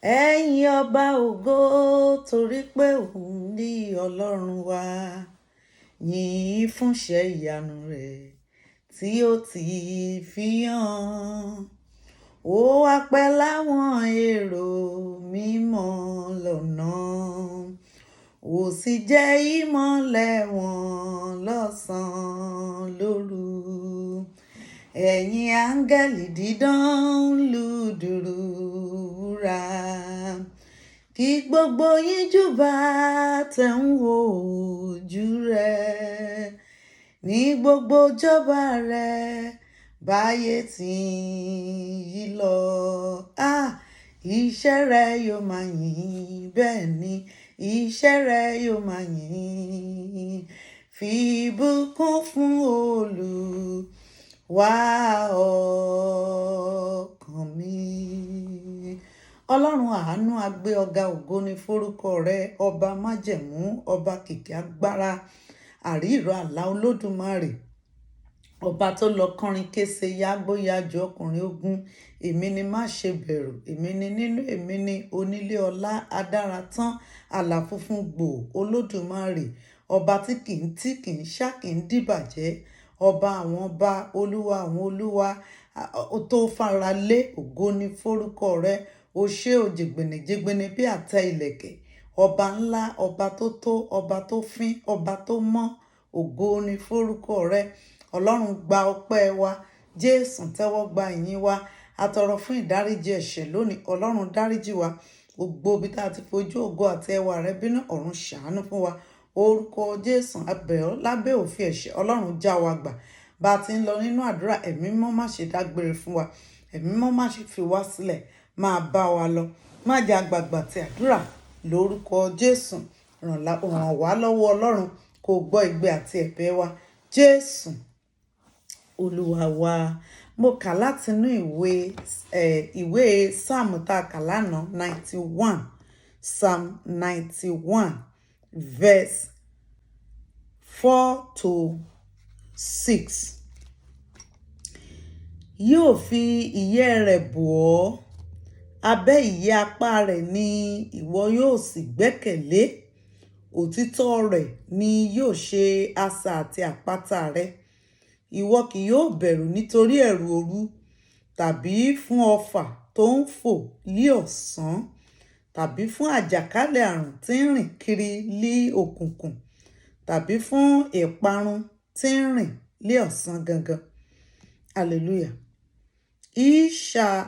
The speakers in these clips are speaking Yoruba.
Ẹ̀yin ọba ògo, torí pé òun ní Ọlọ́run wa. Yìn fúnṣẹ́ ìyanu rẹ̀ tí ó ti fi hàn. Ó wá pẹ́ láwọn èrò mímọ́ lọ́nà. Ó sì jẹ́ ìmọ́lẹ̀ wọn lọ́sàn-án lóru. Ẹ̀yin áńgẹ́lì dídán ń lu dùùrù wúrà. Kí gbogbo yín júbà tẹ̀ ń wo ojú rẹ̀. Ní gbogbo ìjọba rẹ̀ báyé tí ń yí lọ. Ah, iṣẹ́ rẹ̀ yóò máa yìn, bẹ́ẹ̀ ni iṣẹ́ rẹ̀ yóò máa yìn. Fi ìbùkún fún Olúwa ọkàn mi. Ọlọ́run àánú, a gbé ọ ga, ògo ni forúkọ rẹ, ọba májẹ̀mú, ọba kìkì agbára, àrí ìró àlá Olódùmarè, ọba tó lọ kọrin kése, yágbóyájú ọkùnrin ogun. Èmi ni, má ṣe bẹ̀rù, èmi ni nínú èmi ni, onílé ọlá, adára tán, àlà funfun gbò, Olódùmarè, ọba tí kì í tí kì í ṣá kì í dìbàjẹ́, ọba àwọn ọba, olúwa àwọn olúwa tó fara lé, ògo ni forúkọ rẹ. O ṣé o, jìgbìnìjìgbìnì bí àtẹ ìlẹ̀kẹ̀, ọba ńlá, ọba tó tó, ọba tó fín, ọba tó mọ́, ògo ni forúkọ rẹ. Ọlọ́run, gba ọpẹ́ wa. Jésù, tẹ́wọ́ gba ìyìn wa. A tọrọ fún ìdáríjì ẹ̀ṣẹ̀ lónìí. Ọlọ́run, dáríjì wa. Gbogbo ibi tá a ti fojú ògo àti ẹwà rẹ bínú, ọ̀run ṣàánú fún wa. Orúkọ Jésù, a bẹ̀ ọ́ lábẹ́ òfin ẹ̀ṣẹ̀, Ọlọ́run já wa gbà. Bá a ti ń lọ nínú àdúrà, Ẹ̀mí Mímọ́, má ṣe dágbére fún wa. Ẹ̀mí Mímọ́, má ṣe fi wá sílẹ̀, máa bá wa lọ. Má jẹ́ àgbàgbà ti àdúrà lórúkọ Jésù. Ràn wá lọ́wọ́, Ọlọ́run, kó gbọ́ igbe àti ẹ̀bẹ̀ wa. Jésù Olúwa wa. Mo kà látinú ìwé Sáàmù tá a kà lánàá, 91, Psalm 91, verse 4 to 6. Yóò fi ìyẹ́ rẹ̀ bò ọ́, abẹ́ ìyẹ́ apá rẹ̀ ni ìwọ yóò sì gbẹ́kẹ̀lé. Òtítọ́ rẹ̀ ni yóò ṣe asà àti àpáta rẹ. Ìwọ kì yóò bẹ̀rù nítorí ẹ̀rù òru, tàbí fún ọfà tó ń fò lí ọ̀sán, tàbí fún àjàkálẹ̀ àrùn tí ń rìn kiri lí òkùnkùn, tàbí fún ìparun tí ń rìn lí ọ̀sán gangan. Hallelujah. He shall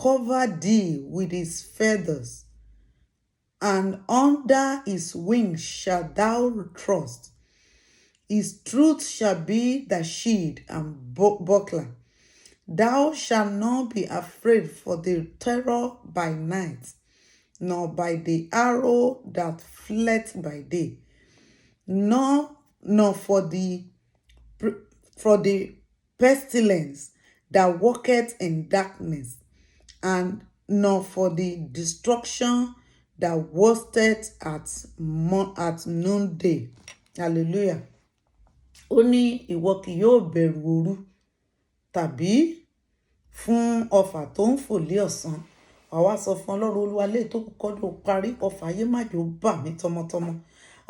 cover thee with his feathers, and under his wings shalt thou trust. His truth shall be thy shield and buckler. Thou shalt not be afraid for the terror by night, nor by the arrow that flieth by day, nor for the pestilence that walketh in darkness, and nor for the destruction that wasteth at noonday. Hallelujah. Ó ní ìwọ kì yóò bẹ̀rù òru tàbí fún ọfà tó ń fò lé ọ̀sán. Wà wá sọ fún Ọlọ́run, Olúwa, lè tó kù kọ́dún parí, ọfà ayé má jò bà mí tọmọtọmọ.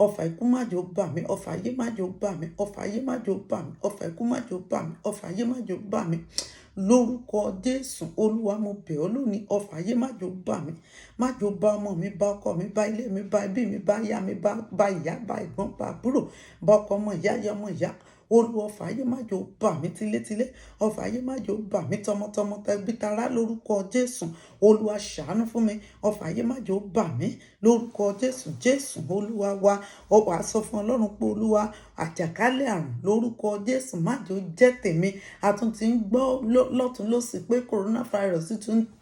Ọfà ikú má jò bà mí, ọfà ayé má jò bà mí, ọfà ayé má jò bà mí, ọfà ikú má jò bà mí, ọfà ayé má jò bà mí. Lórúkọ Jésù, Olúwa, mo bẹ̀ ọ́ lónìí, ọfà ayé má jò bà mí, má jò bá ọmọ mi, bá ọkọ mi, bá ilé mi, bá ẹbí mi, bá aya mi, bá ìyá, bá ẹ̀gbọ́n, bá àbúrò, bá ọkọ ọmọ ìyá, ìyá ọmọ ìyá. Olúwa, ọfà ayé má jò bà mí tilétilé, ọfà ayé má jò bà mí tọmọtọmọ, tẹbí tará lórúkọ Jésù. Olúwa, ṣàánú fún mi, ọfà ayé má jò bà mí lórúkọ Jésù. Jésù Olúwa wa. Ó wàá sọ fún Ọlọ́run pé, Olúwa, àjàkálẹ̀ àrùn lórúkọ Jésù má jò jẹ́ tèmi. A tún ti ń gbọ́ lọ́tún lósì pé coronavirus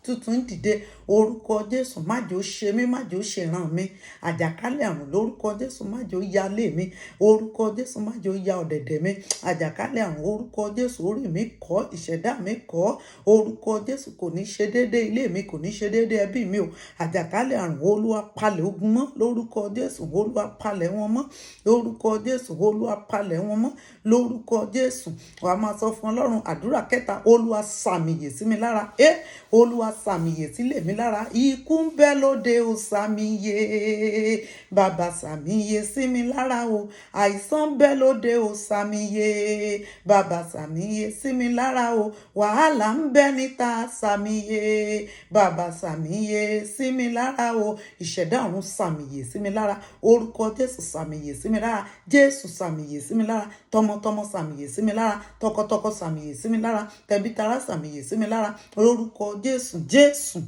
tuntun ń dìde. Orúkọ Jésù, má jò ṣe mí, má jò ṣèràn mi. Àjàkálẹ̀ àrùn lórúkọ Jésù má jò ya lé mi. Orúkọ Jésù, má jò ya ọ̀dẹ̀dẹ̀ mi. Àjàkálẹ̀ àrùn, orúkọ Jésù, orí mi kọ́, ìṣẹ̀dá mi kọ́. Orúkọ Jésù, kò ní ṣe déédéé ilé mi. kò ní ṣe déédéé ẹbí mi o. Àjàkálẹ̀ àrùn, Olúwa palẹ̀ ogun mọ́ lórúkọ Jésù. Olúwa palẹ̀ wọn mọ́ lórúkọ Jésù. Olúwa palẹ̀ wọn mọ́ lórúkọ Jésù. Wàá máa sọ fún Ọlọ́run. Àdúrà kẹta, Olúwa sàmìyè sí mi lára. Ẹ Olúwa sàmìyè sílé mi lára. Ikú ń bẹ lóde o, sàmìyè. Bàbá, sàmìyè sí mi lára o. Àìsàn ń bẹ lóde o, sàmìyè. Bàbá, sàmìyè sí mi lára o. Wàhálà ń bẹ níta, sàmìyè. Bàbá, sàmìyè sí mi lára o. Ìṣẹ̀dá ọ̀run, sàmìyè sí mi lára. Orúkọ Jésù, sàmìyè sí mi lára. Jésù, sàmìyè sí mi lára. Tọmọtọmọ, sàmìyè sí mi lára. Tọkọtọkọ, sàmìyè sí mi lára. Tẹbítara, sàmìyè sí mi lára lórúkọ Jésù. Jésù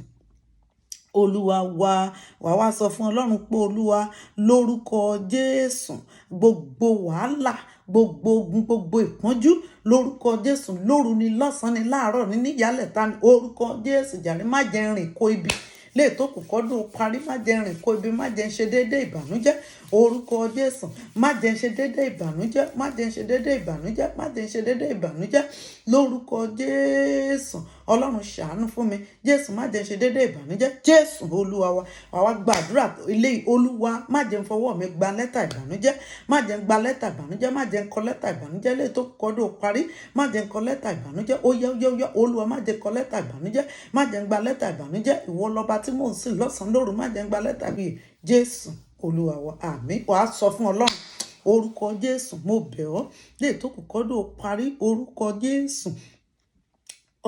Olúwa wa. Wà wá sọ fún Ọlọ́run pé, Olúwa, lórúkọ Jésù, gbogbo wàhálà, gbogbo ogun, gbogbo ìpọ́njú, lórúkọ Jésù, lóru ni, lọ́sàn-án ni, láàárọ̀ ni, níyàlẹ̀ta ni, orúkọ Jésù jàre, má jẹ́ rìn kó ibi lè tó kù kọ́dún parí. Má jẹ́ rìn kó ibi, má jẹ́ ṣe déédéé ìbànújẹ́. Orúkọ Jésù, má jẹ́ ṣe déédéé ìbànújẹ́, má jẹ́ ṣe déédéé ìbànújẹ́, má jẹ́ ṣe déédéé ìbànújẹ́ lórúkọ Jésù. Ọlọ́run, ṣàánú fún mi. Jésù, má jẹ́ ṣe déédéé ìbànújẹ́. Jésù Olúwa wa. Wà wá gbàdúrà ilé. Olúwa, má jẹ́ n fọwọ́ mi gba lẹ́tà ìbànújẹ́, má jẹ́ n gba lẹ́tà ìbànújẹ́, má jẹ́ n kọ lẹ́tà ìbànújẹ́ lè tó kọ́dún parí, má jẹ́ n kọ lẹ́tà ìbànújẹ́. Ó yá, ó yá, ó yá. Olúwa, má jẹ́ n kọ lẹ́tà ìbànújẹ́, má jẹ́ n gba lẹ́tà ìbànújẹ́. Ìwọ lọ́ba tí mò ń sìn lọ́sàn-án lóru, má jẹ́ n gba lẹ́tà bíi. Jésù Olúwa wa, àmín. Wàá sọ fún Ọlọ́run, orúkọ Jésù, mo bẹ̀ ọ́, lè tó kù kọ́dún parí, orúkọ Jésù.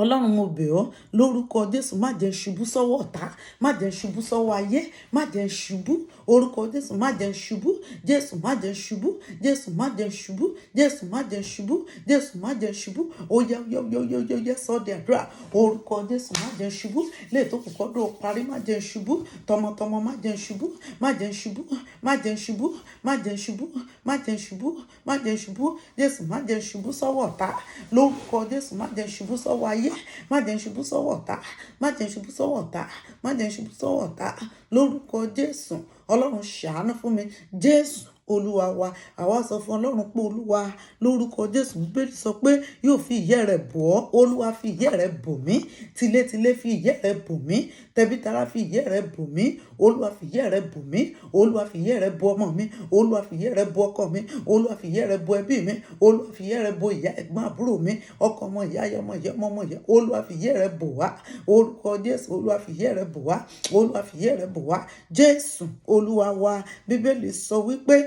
Ọlọ́run, mo bẹ̀ ọ́ lórúkọ Jésù, má jẹ́ ṣubú sọ́wọ́ ọ̀tá, má jẹ́ ṣubú sọ́wọ́ ayé, má jẹ́ ṣubú. Orúkọ Jésù, má jẹ́ ṣubú. Jésù, má jẹ́ ṣubú. Jésù, má jẹ́ ṣubú. Jésù, má jẹ́ ṣubú. Jésù, má jẹ́ ṣubú. Ó yá, ó yá, ó yá, ó yá, ó yá, sọ di àdúrà. Orúkọ Jésù, má jẹ́ ṣubú lè tó kù kọ́dún parí, má jẹ́ ṣubú tọmọtọmọ, má jẹ́ ṣubú, má jẹ́ ṣubú, má jẹ́ ṣubú, má jẹ́ ṣubú, má jẹ́ ṣubú, má jẹ́ ṣubú. Jésù, má jẹ́ ṣubú sọ́wọ́ ọ̀tá lórúkọ Jésù. Má jẹ́ ṣubú sọ́wọ́ ayé, má jẹ́ ṣubú sọ́wọ́ ọ̀tá, má jẹ́ ṣubú sọ́wọ́ ọ̀tá, má jẹ́ ṣubú sọ́wọ́ ọ̀tá lórúkọ Jésù. Ọlọ́run, ṣàánú fún mi. Jésù Olúwa wa. Àwa sọ fún Ọlọ́run pé, Olúwa, lórúkọ Jésù, Bíbélì sọ pé yóò fi ìyẹ́ rẹ̀ bò ọ́. Olúwa, fi ìyẹ́ rẹ̀ bò mí. Tilétilé, fi ìyẹ́ rẹ̀ bò mí. Tẹbítara, fi ìyẹ́ rẹ̀ bò mí. Olúwa, fi ìyẹ́ rẹ̀ bò mí. Olúwa, fi ìyẹ́ rẹ̀ bò ọmọ mi. Olúwa, fi ìyẹ́ rẹ̀ bò ọkọ mi. Olúwa, fi ìyẹ́ rẹ̀ bò ẹbí mi. Olúwa, fi ìyẹ́ rẹ̀ bò ìyá, ẹ̀gbọ́n, àbúrò mi, ọkọ, ọmọ, ìyá, ọmọ ìyá, ọmọ ọmọ ìyá. Olúwa, fi ìyẹ́ rẹ̀ bò wá. Orúkọ Jésù, Olúwa, fi ìyẹ́ rẹ̀ bò wá. Olúwa, fi ìyẹ́ rẹ̀ bò wá. Jésù Olúwa wa. Bíbélì sọ wípé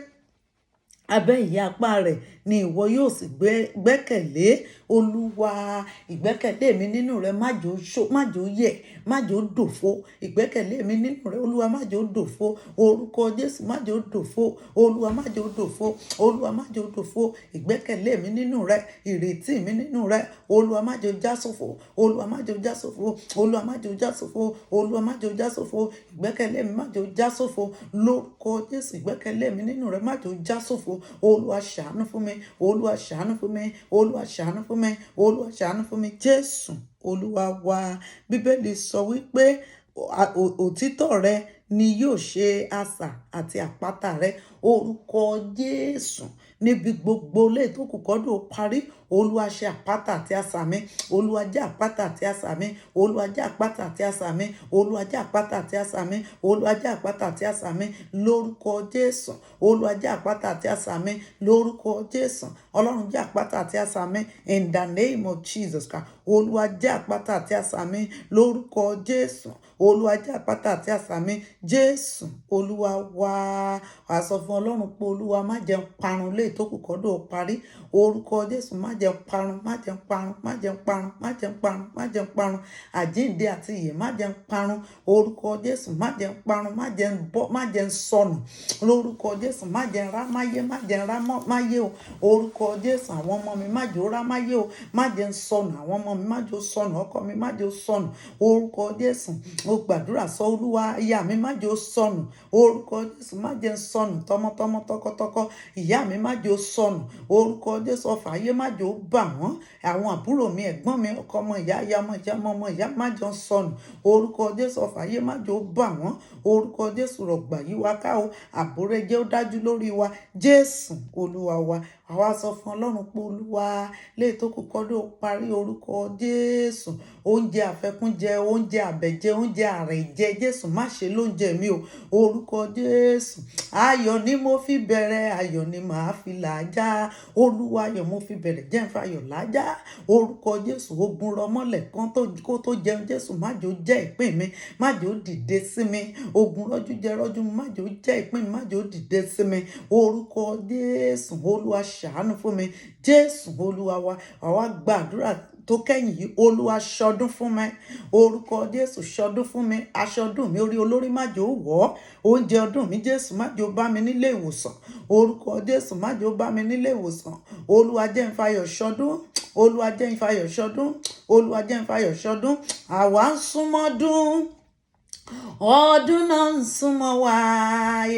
abẹ́ ìyẹ́ apá rẹ̀ ni ìwọ yóò sì gbẹ́kẹ̀lé. Olúwa, ìgbẹ́kẹ̀lé mi nínú rẹ, má jò ṣó, má jò yẹ̀, má jò dòfo. Ìgbẹ́kẹ̀lé mi nínú rẹ, Olúwa, má jò dòfo. Orúkọ Jésù, má jò dòfo. Olúwa, má jò dòfo. Olúwa, má jò dòfo. Ìgbẹ́kẹ̀lé mi nínú rẹ, ìrètí mi nínú rẹ, Olúwa, má jò já sófo. Olúwa, má jò já sófo. Olúwa, má jò já sófo. Olúwa, má jò já sófo. Ìgbẹ́kẹ̀lé mi, má jò já sófo lórúkọ Jésù. Ìgbẹ́kẹ̀lé mi nínú rẹ, má jò já sófo. Olúwa, ṣàánú fún mi. Olúwa, ṣàánú fún mi. Olúwa, ṣàánú fún mi. Olúwa, ṣàánú fún mi. Jésù Olúwa wa. Bíbélì sọ wípé òtítọ́ rẹ ni yóò ṣe asà àti àpáta rẹ. Orúkọ Jésù, níbi gbogbo lè tó kù kọ́dún parí, Olúwa, ṣe àpáta àti asà mi. Olúwa, jẹ́ àpáta àti asà mi. Olúwa, jẹ́ àpáta àti asà mi. Olúwa, jẹ́ àpáta àti asà mi. Olúwa, jẹ́ àpáta àti asà mi lórúkọ Jésù. Olúwa, jẹ́ àpáta àti asà mi lórúkọ Jésù. Ọlọ́run, jẹ́ àpáta àti asà mi in the name of Jesus Christ. Olúwa, jẹ́ àpáta àti asà mi lórúkọ Jésù. Olúwa, jẹ́ àpáta àti asà mi. Jésù Olúwa wa. Wàá sọ fún Ọlọ́run pé, Olúwa, má jẹ́ n parun lè tó kù kọ́dún parí. Orúkọ Jésù, má jẹ́ n parun, má jẹ́ n parun, má jẹ́ n parun, má jẹ́ n parun, má jẹ́ n parun. Àjíǹde àti ìyè, má jẹ́ n parun. Orúkọ Jésù, má jẹ́ n parun, má jẹ́ n bọ́, má jẹ́ n sọnù lórúkọ Jésù. Má jẹ́ n rá máyé, má jẹ́ n rá máyé o. Orúkọ Jésù, àwọn ọmọ mi, má jẹ́ ó rá máyé o. Má jẹ́ n sọnù, àwọn ọmọ mi, má jẹ́ ó sọnù. Ọkọ mi, má jẹ́ ó sọnù. Orúkọ Jésù, mo gbàdúrà sọ, Olúwa, ìyá mi, má jẹ́ ó sọnù. Orúkọ Jésù, má jẹ́ n sọnù tọmọtọmọ, tọkọtọkọ. Ìyá mi, má jẹ́ ó sọnù. Orúkọ Jésù, ọfà ayé má jẹ́ ó bà wọ́n. Àwọn àbúrò mi, ẹ̀gbọ́n mi, ọkọ ọmọ ìyá, ìyá ọmọ ìyá, ọmọ ọmọ ìyá, má jẹ́ ó sọnù. Orúkọ Jésù, ọfà ayé má jẹ́ ó bà wọ́n. Orúkọ Jésù, rọ̀gbà yí wa ká o. Ààbò rẹ jẹ́ ó dájú lórí wa. Jésù Olúwa wa. Àwa sọ fún Ọlọ́run pé, Olúwa, léè tó kù kọ́dún ó parí, orúkọ Jésù, oúnjẹ àfẹkúnjẹ, oúnjẹ àbẹ̀jẹ, oúnjẹ àrẹ̀jẹ, Jésù, má ṣe lóúnjẹ mi o. Orúkọ Jésù, ayọ̀ ni mo fi bẹ̀rẹ̀, ayọ̀ ni màá fi làájá. Olúwa, ayọ̀ mo fi bẹ̀rẹ̀, jẹ́ n fayọ̀ làájá. Orúkọ Jésù, ogun rọmọlẹ̀ kan tó kó tó jẹun, Jésù, má jẹ́ ó jẹ́ ìpín mi, má jẹ́ ó dìde sí mi. Ogun rọ́jú jẹ rọ́jú, má jẹ́ ó jẹ́ ìpín mi, má jẹ́ ó dìde sí mi. Orúkọ Jésù, Olúwa, ṣàánú fún mi. Jésù Olúwa wa. Àwa gbàdúrà tó kẹ́yìn yìí. Olúwa, ṣọdún fún mi. Orúkọ Jésù, ṣọdún fún mi. Aṣọ ọdún mi, orí olórí, má jẹ́ ó wọ̀ ọ́. Oúnjẹ ọdún mi, Jésù, má jẹ́ ó bá mi nílé ìwòsàn. Orúkọ Jésù, má jẹ́ ó bá mi nílé ìwòsàn. Olúwa, jẹ́ n fayọ̀ ṣọdún. Olúwa, jẹ́ n fayọ̀ ṣọdún. Olúwa, jẹ́ n fayọ̀ ṣọdún. Àwa ń súnmọ́dún, ọdún náà ń súnmọ́ wa.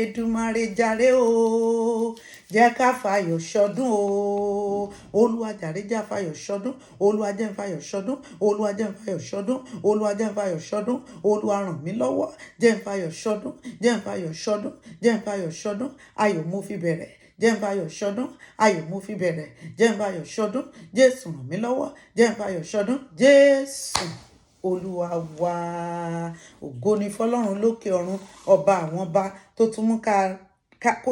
Èdùmàrè jàre o, jẹ́ ká fayọ̀ ṣọdún o. Olúwa jàre, jẹ́ fayọ̀ ṣọdún. Olúwa, jẹ́ n fayọ̀ ṣọdún. Olúwa, jẹ́ n fayọ̀ ṣọdún. Olúwa, jẹ́ n fayọ̀ ṣọdún. Olúwa, ràn mí lọ́wọ́, jẹ́ n fayọ̀ ṣọdún, jẹ́ n fayọ̀ ṣọdún, jẹ́ n fayọ̀ ṣọdún. Ayọ̀ mo fi bẹ̀rẹ̀, jẹ́ n fayọ̀ ṣọdún. Ayọ̀ mo fi bẹ̀rẹ̀, jẹ́ n fayọ̀ ṣọdún. Jésù, ràn mí lọ́wọ́, jẹ́ n fayọ̀ ṣọdún. Jésù Olúwa wa. Ògo ni fọ́lọ́run lókè ọ̀run, ọba àwọn ọba, tó tún mú ká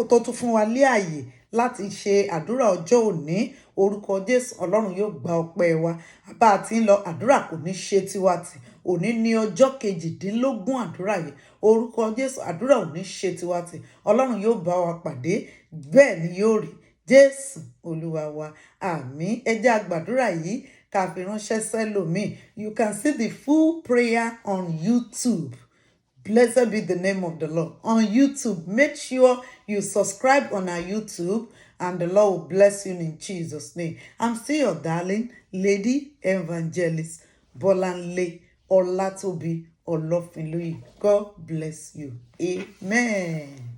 tó tún fún wa lé àyè láti ṣe àdúrà ọjọ́ òní. Orúkọ Jésù, Ọlọ́run yóò gba ọpẹ́ wa. Bá a ti ń lọ, àdúrà kò ní ṣe tiwa tì. Òní ní ọjọ́ 18 àdúrà yìí. Orúkọ Jésù, àdúrà ò ní ṣe tiwa tì. Ọlọ́run yóò bá wa pàdé, bẹ́ẹ̀ ni yóò rí. Jésù Olúwa wa, àmín. Ẹ jẹ́ a gbàdúrà yìí ká fi ránṣẹ́ sẹ́lòmíì. You can see the full prayer on YouTube. Blessed be the name of the Lord. On YouTube, make sure you subscribe on our YouTube and the Lord will bless you in Jesus' name. I'm still your darling, Lady Evangelist Bolanle Olatobi Olofinloyi. God bless you. Amen.